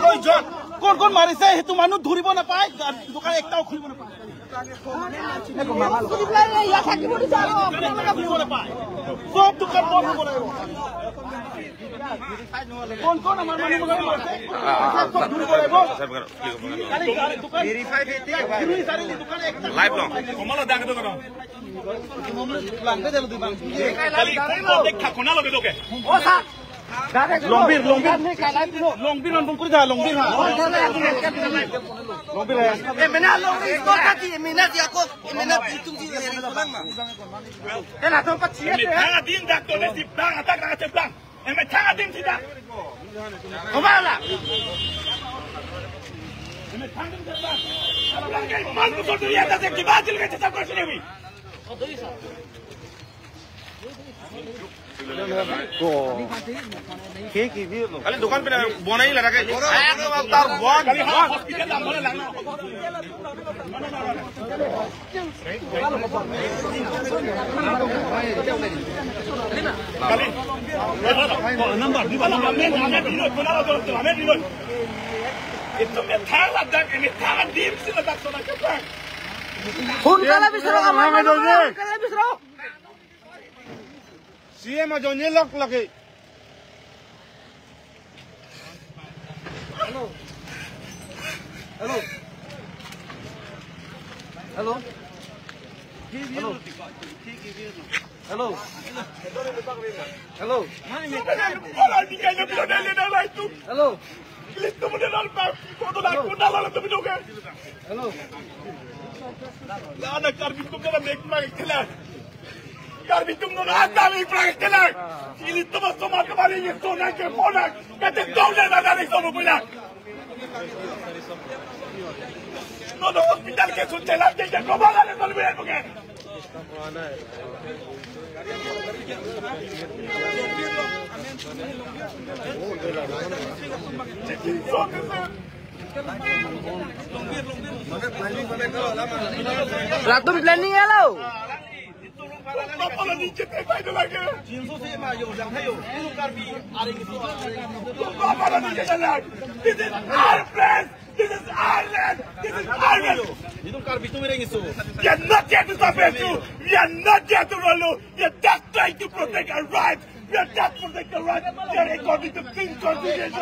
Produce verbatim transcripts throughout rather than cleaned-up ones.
ছয়জন। কোন কোন মাৰিছে সেইটো মানুহ ধৰিব নাপায়, দোকান একটাও খুলিব নাপায়। দোকান খুলিব নাপায়। চব দোকান বন্ধ হ'ব লাগিব। কোন কোন আমাৰ মানুহ মাৰিছে? চব ধৰিব লাগিব। কালি দোকান, দুই চাৰিআলি দোকান একটা লাইভ লং। কমলা ডাঙৰ দোকান। Langke dalo di bang. Kali, kau dek thak kona lo dok ke? Longbir, Longbir. Longbir non pungkuri da, Longbir ha. Longbir ha. Eh, mena Longbir, kau tadi, mena di ako, mena di tung di, eh, pulang ma. Methang adim dak to ne sip dang, atak dak cep dang. Emethang adim sida. Kemana? Emethang adim sida. Apalagi malu soduri atas yang dibajil ke tetap bersendiri. Kali dukhan pina bonai la rake. Ek tar bon. Kali hospital lang, lang. Phone kala bisro, amar mano phone kala bisro. C M ajoine lok lagi. Hello. Hello. Hello. Hello. Hello. Hello. Hello. Karbi atum non atami prak kelak. Ilitum semua kembali ye sonak ke ponak. Kata tahu dah dah dah sono punya. No no hospital ke sun chelar ke kau bala le kau bukan. Latum planning ya lo. This is our place. This is our land. This is our land. Itum Karbi atum ireng isu. We are not here to suppress you. We are not here to rule you. We are just trying to protect our rights. We are just protecting our rights. We are according to King Constitution.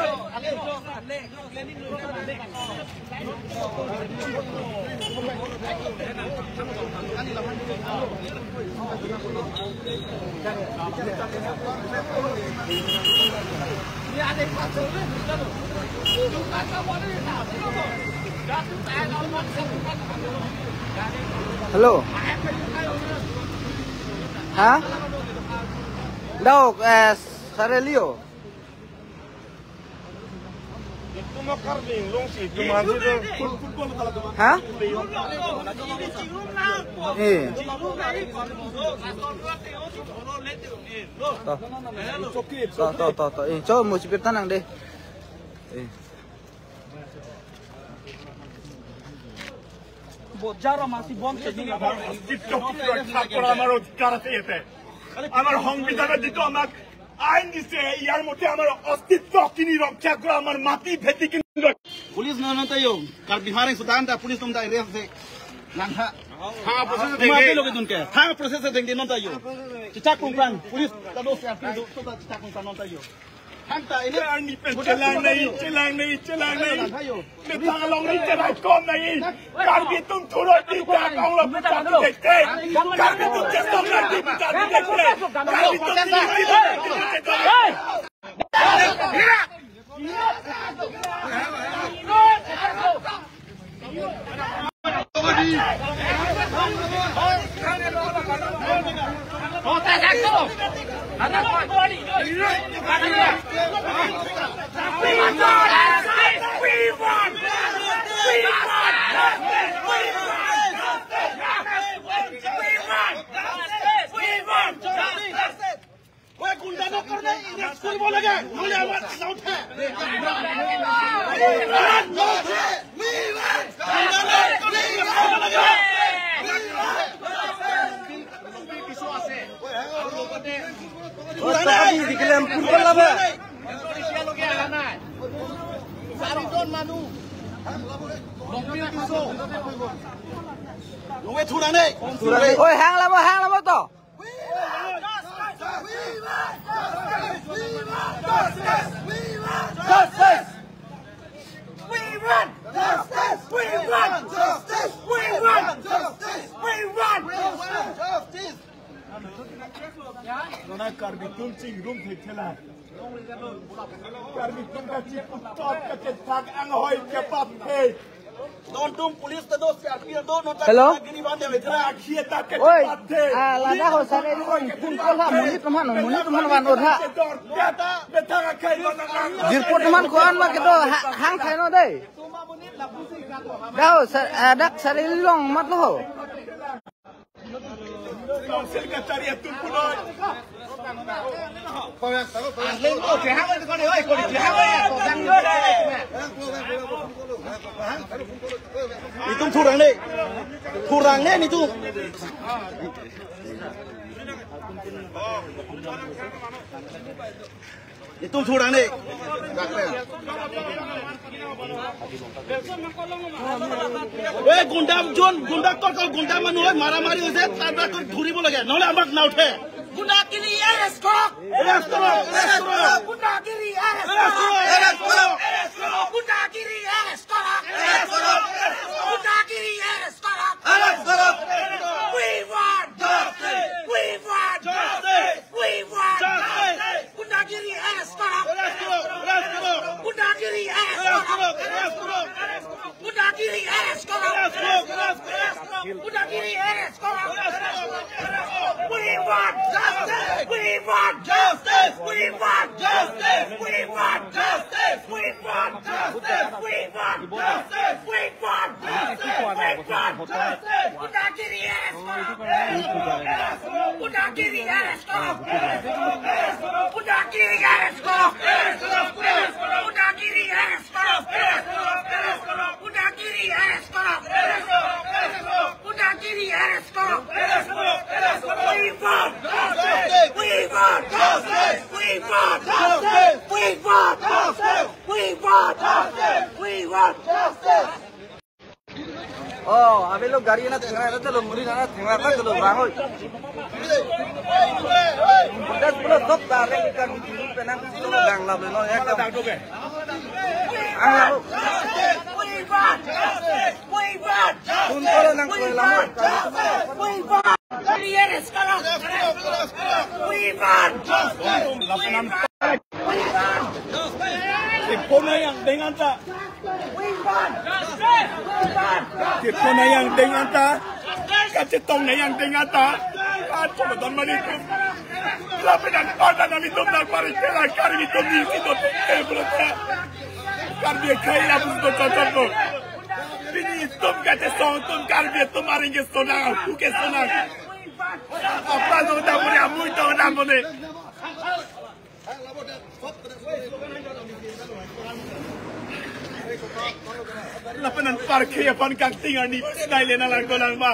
Hello. Ha? Dok, eh, Sarelio. Ha? Eh. To. To, to, to, to. Eh, cho mo sipir tanang deh. Eh. বজাৰৰ মাছি বন্ধ কৰি দিলে। অস্তিত্ব ৰক্ষা কৰা আমাৰ অধিকাৰ আছে ইয়াতে। আমাৰ সংবিধানে যিটো আমাক আইন দিছে, ইয়াৰ মতে আমাৰ অস্তিত্বখিনি ৰক্ষা কৰা, আমাৰ মাটি ভেটিখিনি ৰক্ষা। Police non non tayo, Karbi hareng sudan da police nom da area se. Nang ha. Thang process dengde. Loke dunke. Thang process dengde non tayo. Chichak kungpran, police ta do se, police ta chichak kungpran non tayo. Thangta ini. Army pen chelang nai, chelang nai, chelang nai. Methang along ni chelang kom nai. Karbi atum thurot ni ta kong lo putar tu dekte. Karbi atum chestom nai di putar tu dekte. Karbi atum ni di putar tu dekte. We gunda no karne arrest koribo lage, nohole amar na uthe. Sarijon manu. Longpil Tisso. Longwe thurang ne. Oi, hang lamo, hang lamo to. We want justice! We want justice! We want justice! We want justice! We want justice! Nona Karbi atum chingrum thekthela. Karbi atum kachiputop kachethak anghoi kepathe. Non atum police ta do, C R P F do, non ta Hello? Giri ban de thela. Akhia ta Oi, kepathe. Ah, ladak ho sare ni kong phone call ha, monit teman, monit teman van ot ha. Jirpo teman ko-an ma kedo ha-, hang thai no dei. Dao, sa-, ah, dak sare long mat lo ho. Council kachari atum punoi. Itum thurang ne. Thurang ne itum. Itum thurang ne. ए गुंडा जोन गुंडा कर कर गुंडा मनु है मारा मारी उसे ताजा कर धुरी बोला गया नोले अमक ना उठे। गुंडागिरी arrest करो। Arrest करो, arrest करो। गुंडागिरी arrest करो। Arrest करो, arrest करो। गुंडागिरी arrest करो। Arrest करो, arrest करो। गुंडागिरी arrest करो। Arrest करो। We want justice. We want justice. We want justice. गुंडागिरी arrest करो। Arrest करो, arrest करो। गुंडागिरी arrest करो। Arrest करो, arrest करो। गुंडागिरी arrest करो। Arrest करो, arrest करो। गुंडागिरी arrest करो। Arrest करो, arrest करो। We want justice. We want justice. We want justice. We want justice. We want justice. We want justice. We want justice. We want justice. गुंडागिरी arrest करो। गुंडागिरी arrest करो। गुंडागिरी arrest करो। गुंडागिरी arrest करो। गुंडागिरी arrest करो। गुंडागिरी arrest करो। गुंडागिरी arrest करो। We want justice. We want justice. We want justice. We want justice. We want justice. We want justice. Oh, अभी लोग गाड़ी ना थेंगा रहता लोग मुड़ी ना थेंगा रहता लोग Rahul. Protest pulo top tarik kan di turun penang pulo gang lab lo ya kan. Ang labo. We want justice. We want justice. Kun polo nang ko lama. We want. Arrest करो। We want justice. We want. We want. Kepona yang dengan ta. Kepona yang dengan ta. Kachetong na yang dengan ta. Ato don mani tu. Lapen anparta nelitum nangpari kela Karbi atum ni si do te pulote. Karbi akhai lapu do cocok do. Pini itum kachesong atum Karbi atum aring kesonang, aku kesonang. Apa do damune amui do damune. Lapen anparke aphan kangting arni nai lena lang dolang ma.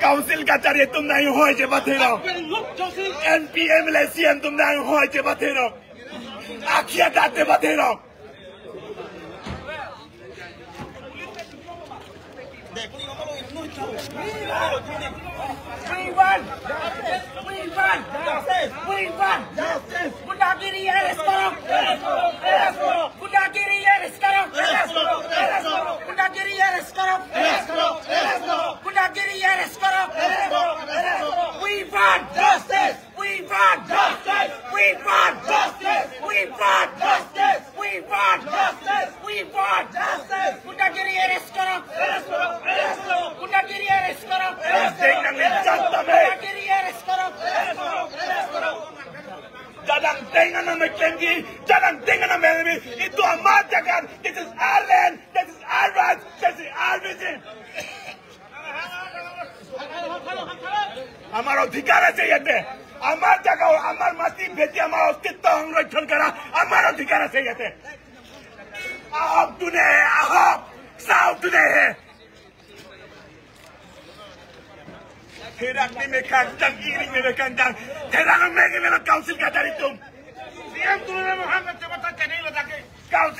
Council kachari atum nanghoiche bathero. M P M L A C M atum nanghoiche bathero. Akhia date bathero. We want justice. We want justice. We want justice. गुंडागिरी arrest करो. गुंडागिरी arrest करो. गुंडागिरी arrest करो. गुंडागिरी arrest करो. We want justice. We want justice. We want justice. We want justice. We want justice. We want justice. गुंडागिरी arrest करो. गुंडागिरी arrest करो. Arrest dengna me janta me. गुंडागिरी arrest करो. Jadang dengna me klemji, jadang dengna me. Itu amar jaga, this is our land, this is our rights, this is our vision. আমার অধিকার আছে ইয়াতে, আমাৰ জাগা, আমাৰ মাটি বেটি, আমাৰ অস্তিত্ব সংৰক্ষণ কৰা আমাৰ অধিকাৰ আছে ইয়াতে। আহক দুনে, আহক, চাওক দুনে। Therak ni mekang jang, iring ni mekang jang. Therak ni mekang jang, council kachari atum. C M turun mo hang kacamata kanai lo dake. Council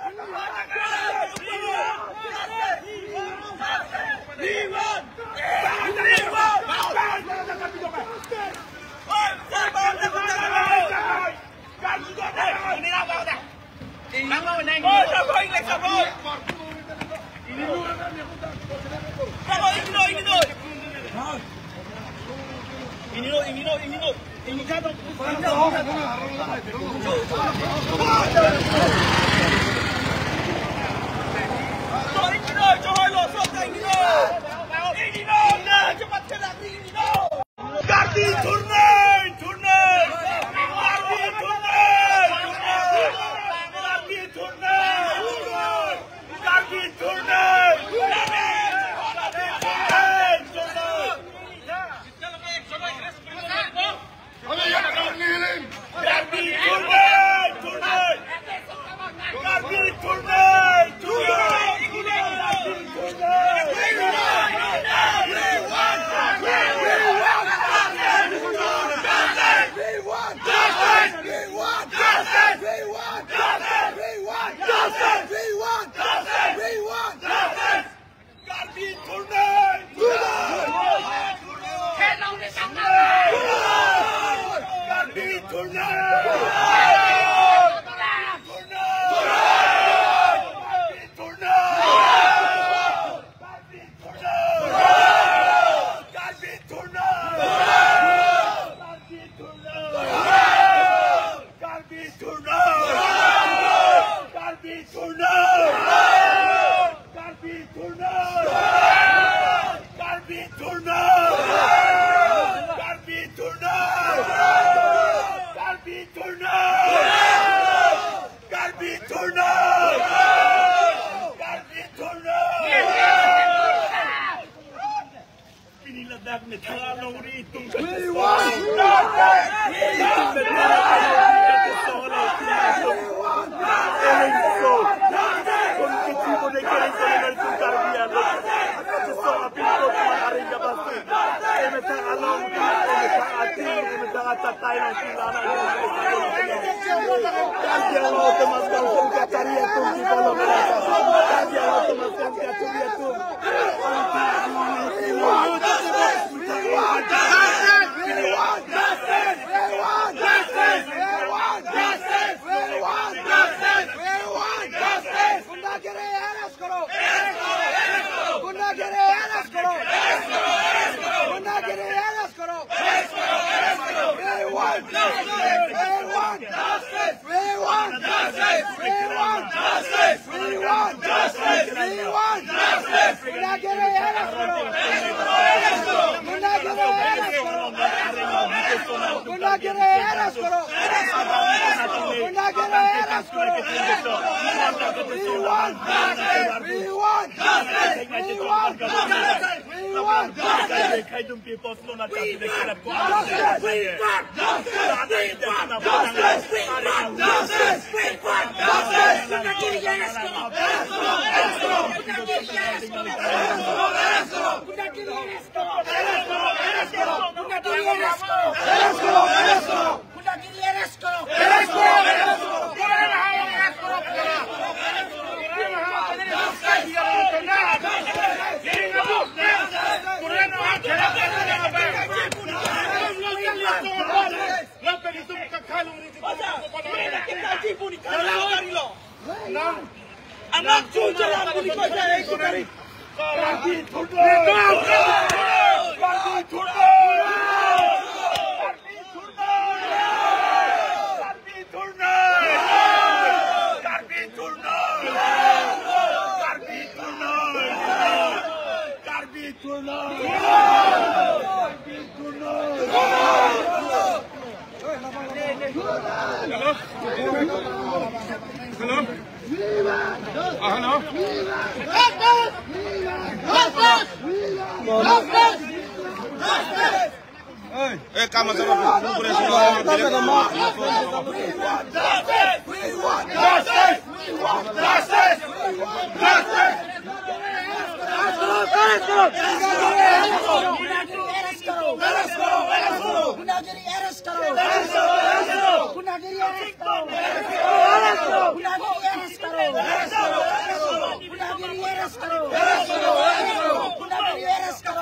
Karbi thurnoi, thurnoi. Karbi thurnoi, thurnoi. Karbi thurnoi, thurnoi. Karbi thurnoi, thurnoi. Karbi thurnoi, thurnoi. Karbi thurnoi, thurnoi. We want justice! We want justice! We want justice! We want justice! We want justice! We want justice! We want justice! We want justice! Karbi thurnoi! Thurnoi! Karbi thurnoi! Thurnoi! Karbi thurnoi! Karbi thurnoi! Karbi thurnoi! Karbi thurnoi! Karbi thurnoi! Karbi thurnoi! Karbi thurnoi! Karbi thurnoi! Karbi thurnoi! Karbi thurnoi! Pini ladak methang alongri itum. We want justice! Itum methang alongri itum. We want justice! We want justice! Kon kiti bone kere kere itum Karbi Anglong. Itum apin ko kumar aring ka basti. Methang alongri, methang ating, methang atatai alongri. Karbi Anglong Autonomous Council kachari atum, di balo merasa. Karbi Anglong Autonomous Council kachari atum. Gundagiri arrest karo. Gundagiri arrest karo. Gundagiri arrest karo. We want justice. We want justice. We want justice. We want justice. We want justice. We want justice. Gundagiri arrest karo. Gundagiri arrest karo. Gundagiri arrest karo. Gundagiri arrest karo. We want justice. We want justice. We want justice. We want justice. Anak cucu yang beli kota itu dari Karbi thurnoi. Karbi thurnoi. Karbi thurnoi. Karbi thurnoi. Karbi thurnoi. Karbi thurnoi. Hello? Hello? Ah, hello? Hey. Eh, kama sama. Gundagiri arrest karo. Gundagiri arrest karo. Gundagiri arrest karo. Gundagiri arrest karo. Gundagiri arrest karo. Gundagiri arrest karo. Gundagiri arrest karo.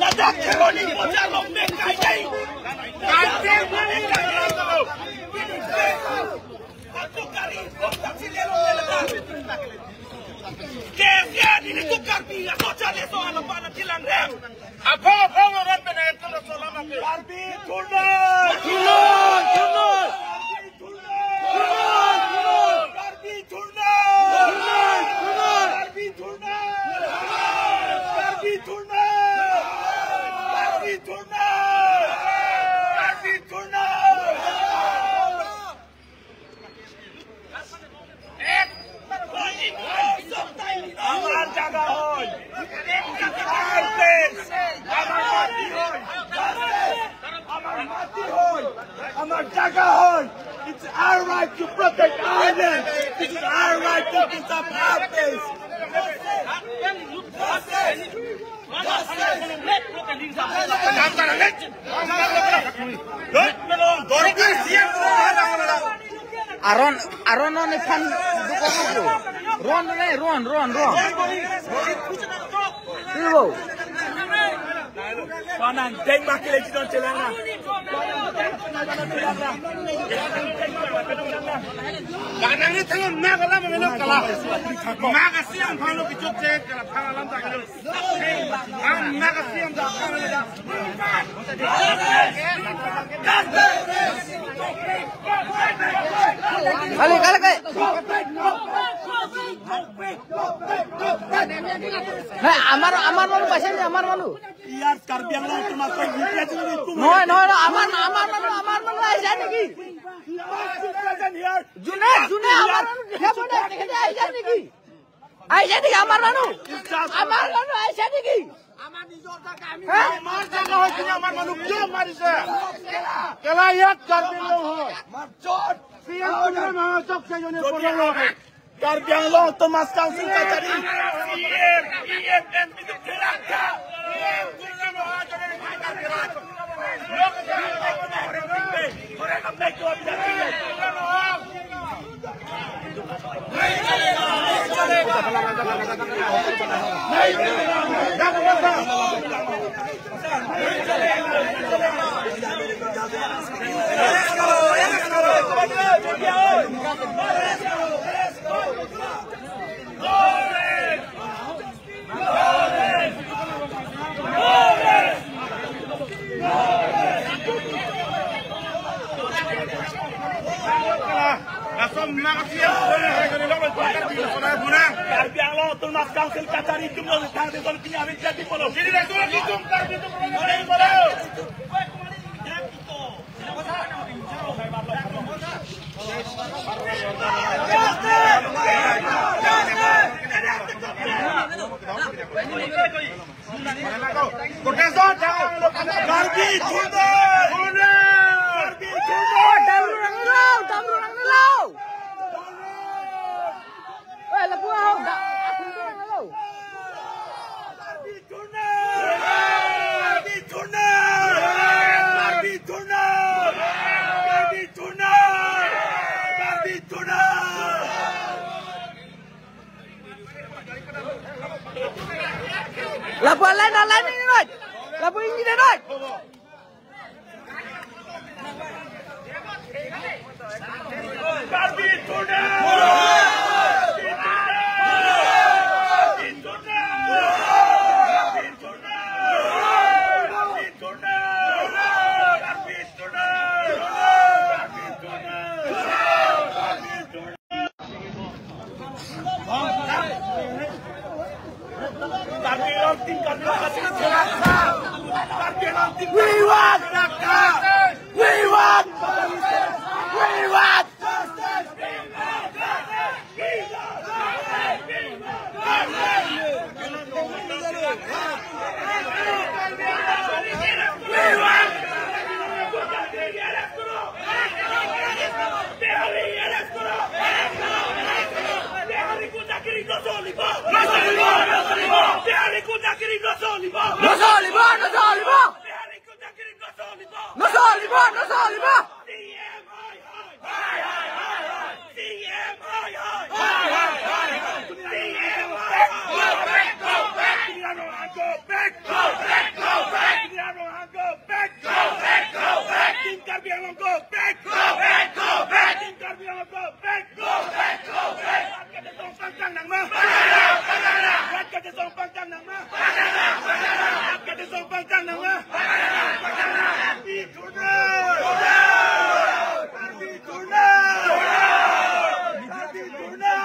Ladak kheroni bocha long bengkai kai. Kante mane kai. Kesia dili tu Karbi, ako chale so ala pana tilang rem. Apo apo ngaran pene itu so lama ke. Karbi thurna. Thurna, thurna. Karbi thurna. Karbi thurna. Karbi thurna. Karbi thurna. Karbi thurna. Amar jaga hoi. Amar place. Amar mati hoi. Amar mati hoi. Amar jaga hoi. It's our right to protect our land. It's our right to preserve our place. Aron, aron non iphan dukong lo. Ron re, ron, ron, ron. Ibo. Panan deng makile jidon chelanga. Kanang ni thangon na kala mangelo kala. Makasi ang phalo kichot che kala phang alam ta kalo. Ang makasi ang ta kalo. Kali, kali, kali. Nah, amar, amar malu pasal ni, amar malu. Iyat Karbi Anglong tumas ko ibu aja ni. Noy, noy, noy, amar, amar malu, amar malu aja ni ki. June, June, amar malu, dia pun dia, dia aja ni ki. Aja ni ki, amar malu. Amar malu aja ni ki. Hah? Amar jaga hoi, amar malu, dia amar isa. Kela iyat Karbi Anglong hoi. Siang punya mama cok saya ni polo lo. Karbi Anglong Autonomous Council kachari. Karbi Anglong Autonomous Council kachari jumlo thang de sol kini amin jadi polo. Jadi dah surat itu Karbi itu polo. Karbi thurna! Karbi thurna! Dam rurang ni lo! Dam rurang ni lo! Eh, lapu aho, da, aku tu na lo. Karbi thurna! Karbi thurna! Karbi thurna! Karbi thurna! Karbi thurna! Lapu alai na alai ni noi. Lapu inggi na noi. Karbi thurna! Karbi thurna! Karbi thurna! Karbi thurna! We want! We want! We want! No soli bo, no soli bo. No soli bo, no soli bo. Go back, go back. Go back, go back. Go back, go back. Rat Kachesong pangtang nang ma? Rat Kachesong pangtang nang ma? Rat Kachesong pangtang nang ma? Karbi thurna! Karbi thurna! Karbi thurna!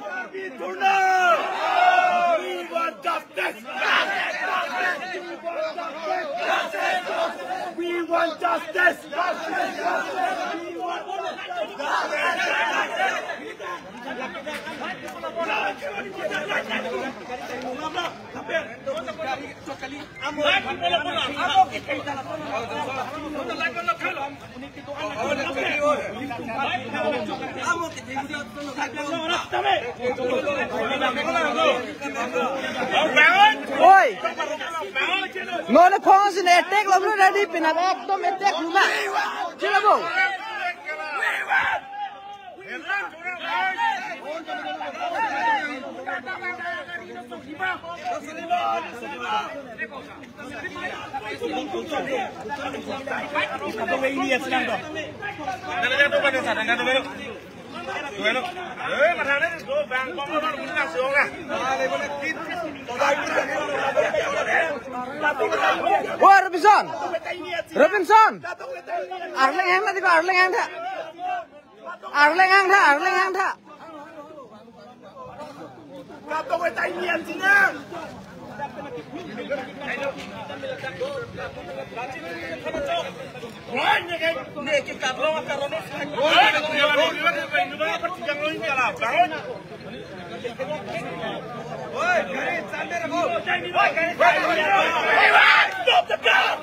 Karbi thurna! We want justice! We want justice! Oi! Non aphong si ne attack lo, bro, ready, pinat ekdom attack lo ma. Chila bo. Oh, Robinson! Robinson! Arleng hang tha, arleng hang tha. Arleng hang tha, arleng hang tha. Stop the gun!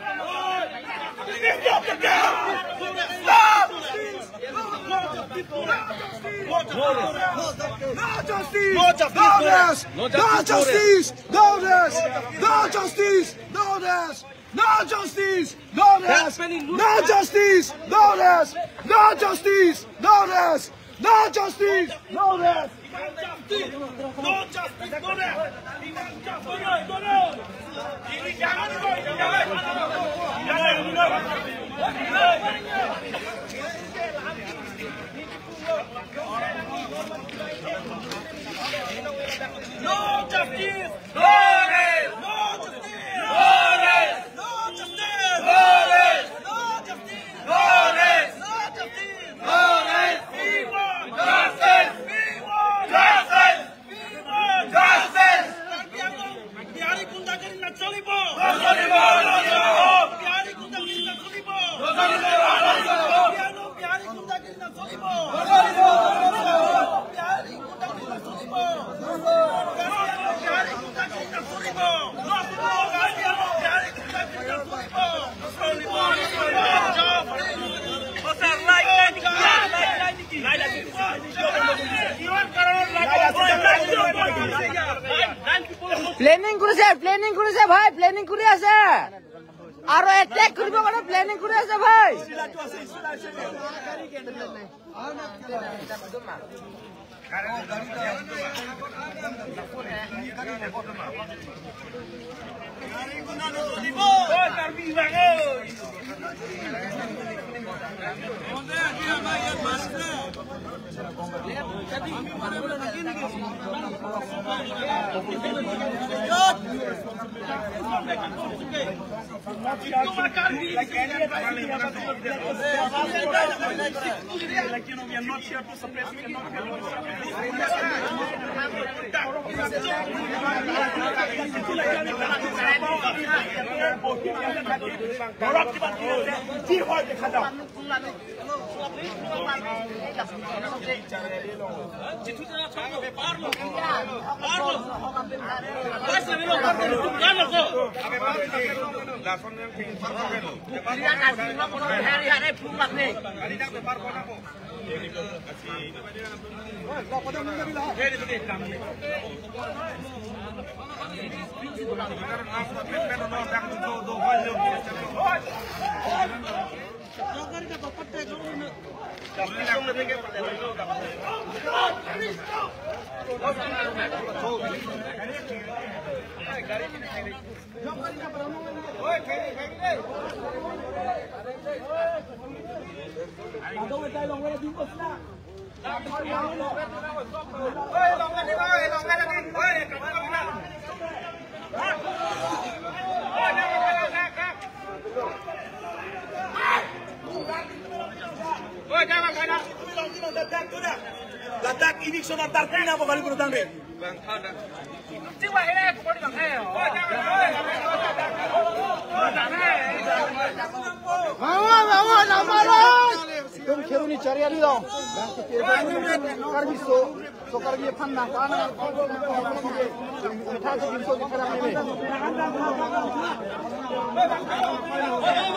Stop the gun! Stop! No justice! No justice! No justice! No rest! No justice! No rest! No justice! No rest! No justice! No rest! No justice! No rest! No justice! No rest! No justice! No rest! No justice! No rest! No justice! No rest! No justice! No rest! No justice! No rest! We want justice! We want justice! We want justice! Karbi Anglong Bihari gundagiri na cholibo! Na cholibo, na cholibo! Bihari gundagiri na cholibo! Na cholibo, na cholibo! Karbi Anglong Bihari gundagiri na cholibo! Na cholibo, na cholibo! Bihari gundagiri na cholibo! Karbi Anglong Bihari gundagiri na cholibo! Karbi Anglong Bihari gundagiri na cholibo! Planning কৰি আছে, planning কৰি আছে ভাই, planning কৰি আছে। আৰু attack কৰিব কাৰণে planning কৰি আছে ভাই। Like, you know, we are not here to suppress, we are not here to Ladak eviction order pina po kali purutang de. Bawa, bawa, nama lah. Tum kheroni chariali dong. Karbi so, so Karbi aphan nang kana. Tha so bin so kherap ni.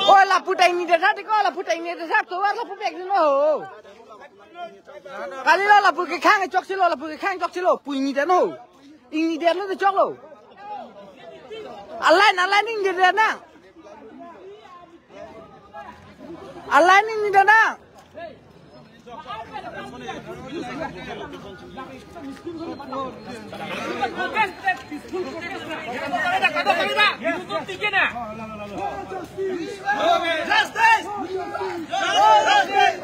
Oi, lapu ta ingni detha, tiko lapu ta ingni detha, tovar lapu bag no. Kali lo lapu kekhang chokchelo, lapu kekhang chokchelo, pu ingni det no. Ingni det lo de choklo. Alai, alai ingni det na. Alai ingni det na. Justice! Justice!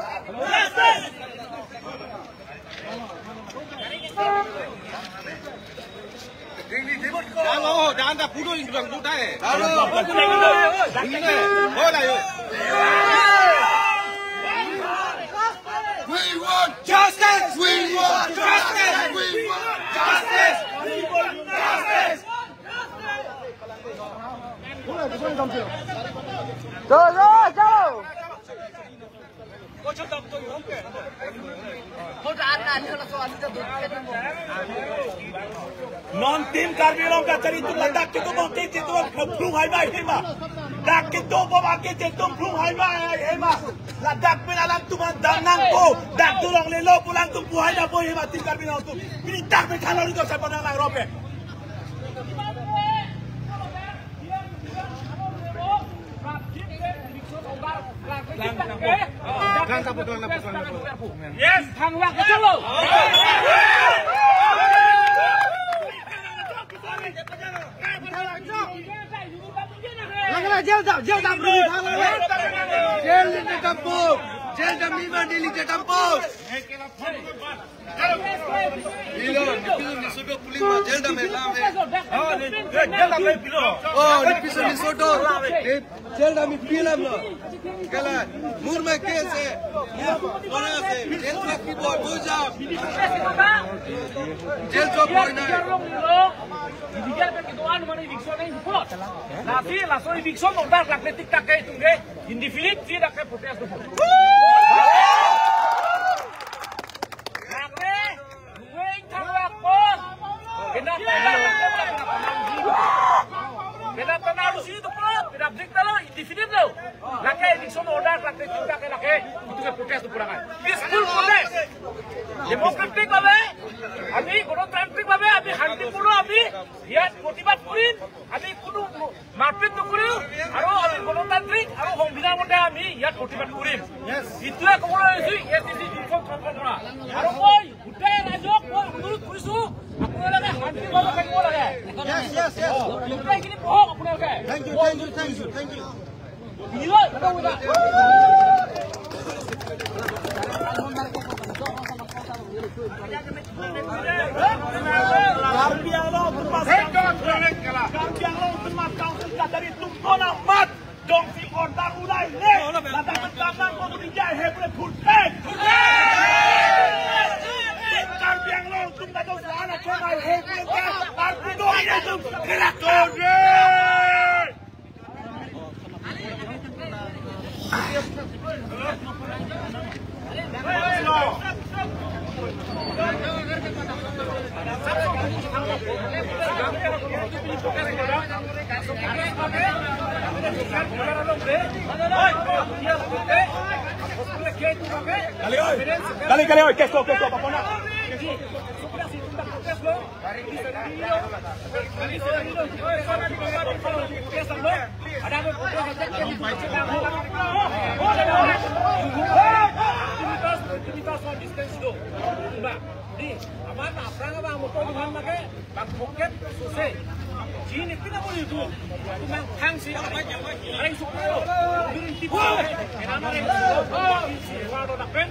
Justice! Jan lo, jan ta pudo in bang putai. Jan lo. Ini ne. Hola yo. We want justice. We want justice. We want justice. We want justice. Chalo, chalo, chalo. Non Team Karbi Anglong kachari atum ladak kedo bom ke kedo phlung hai bai hema. Dak kedo bom ke kedo phlung hai bai hema. Ladak pen alangtum an dam nangpo. Dak dolong lelo pu alangtum pu hai da po hema Team Karbi Anglong atum. Pini dak pen khalori do sa padang lang rope. Yes. Thangwak kacang lo. Langla jail dam, jail dam, jail dam. Jail dam, jail dam, jail dam, jail dam. Pilo, nipiso nisodo puling ma jail dam elam he. Oh, ni, eh, jail dam he pilo. Oh, nipiso nisodo. Eh, jail dam he pilam lo. Kala, murmai case he. Mur, kona se, jail trak ki boy, boy jam. Jail job boy na. Divigar pen kedo-an mane eviction nang report. Lasi, laso eviction order klakle tik tak ke itum ke. Indefinite si dak ke protest do. Klakle, weng thang wak pon. Kena pena, kena pena rusi do po. Kena dik talo, indefinite lo. Lake eviction order, lake tik tak ke lake. Itum ke protest do purangai. Peaceful protest. Democratic bhabe, ami গণতান্ত্ৰিক ভাৱে আমি শান্তিপূৰ্ণ আমি ইয়াত প্ৰতিবাদ কৰিম। আমি কোনো মাৰপিট নকৰিম আৰু আমি গণতান্ত্ৰিক আৰু সংবিধান মতে আমি ইয়াত প্ৰতিবাদ কৰিম। ইটোৱে ক'বলৈ লৈছো এ চি চি যোনখন সংকল্পনা আৰু মই গোটেই ৰাইজক মই অনুৰোধ কৰিছো, আপোনালোকে শান্তিভাৱে থাকিব লাগে। গোটেইখিনি বহক আপোনালোকে। Thank you, thank you, thank you, thank you. Karbi Anglong Autonomous Council. Karbi Anglong Autonomous Council. Ladak mentamang pemuda hai pura phurpek. Karbi Anglong atum ta do sana chonai hai pura arpu do ini atum gerak. Kali, kali, oi, keso, keso, apa nak? Di, amat aphrang abang motor duhan make, bang pocket sose. Chini pina mo itu, tumang thang si, areng sukro. During tipo, kenana areng sukro, si, wala dapen.